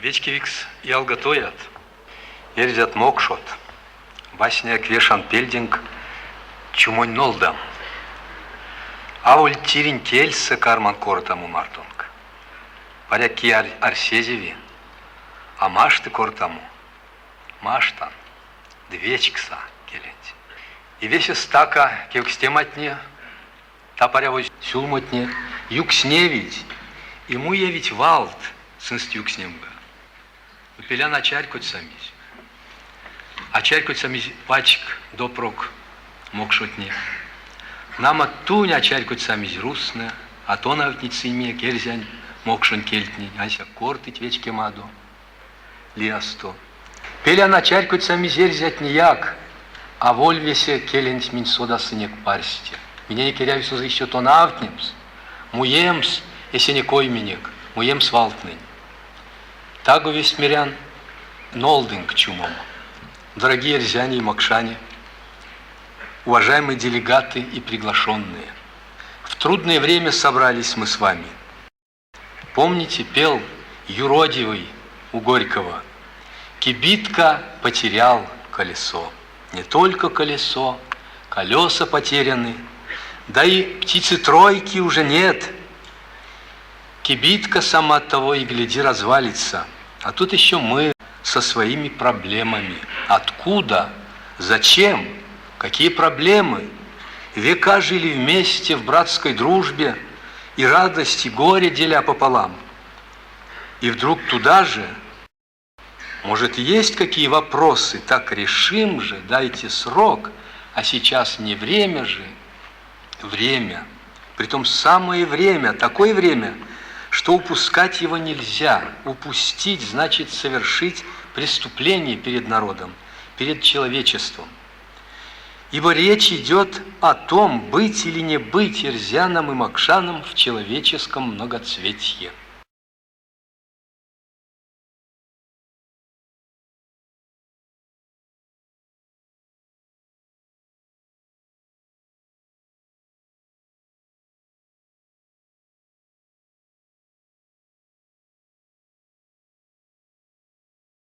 Вечкевикс ялгат-оят, эрзят-мокшот, васняяк вешан пельденк чумонь нолдам. Аволь тиринь кельсэ карман кортамо мартонк. Паряк кие арсезеви, а машты кортамо, маштан ды вечкса келенть. И весе стака кевкстематне Тапарявозь сюлмотне юксневить и муевить валт сынст юкснемга. Пелян а чарькодьсамизь. А чарькодьсамизь пачк допрок мокшотне. Нама тунь а чарькодьсамизь рузтнэ, а тонавтнить сынь минек эрзянь мокшонь кельтнень, ансяк кортыть вечкемадо лиясто. Пелян а чарькодьсамизь эрзятнеяк, аволь весе келенть минь содасынек парсте. Миненек эряви сонзэ ещё тонавтнемс, муемс эсенек ойменек, муемс валтнэнь. Таго весть мерян, нолдынк чумом. Дорогие эрзяне и мокшане, уважаемые делегаты и приглашенные, в трудное время собрались мы с вами. Помните, пел юродивый у Горького «Кибитка потерял колесо». Не только колесо, колеса потеряны, да и птицы-тройки уже нет. Кибитка сама того и гляди развалится. А тут еще мы со своими проблемами. Откуда? Зачем? Какие проблемы? Века жили вместе в братской дружбе и радость, и горе деля пополам. И вдруг туда же, может, есть какие вопросы, так решим же, дайте срок, а сейчас не время же, время. Притом самое время, такое время, что упускать его нельзя. Упустить значит совершить преступление перед народом, перед человечеством. Ибо речь идет о том, быть или не быть эрзяном и мокшаном в человеческом многоцветье.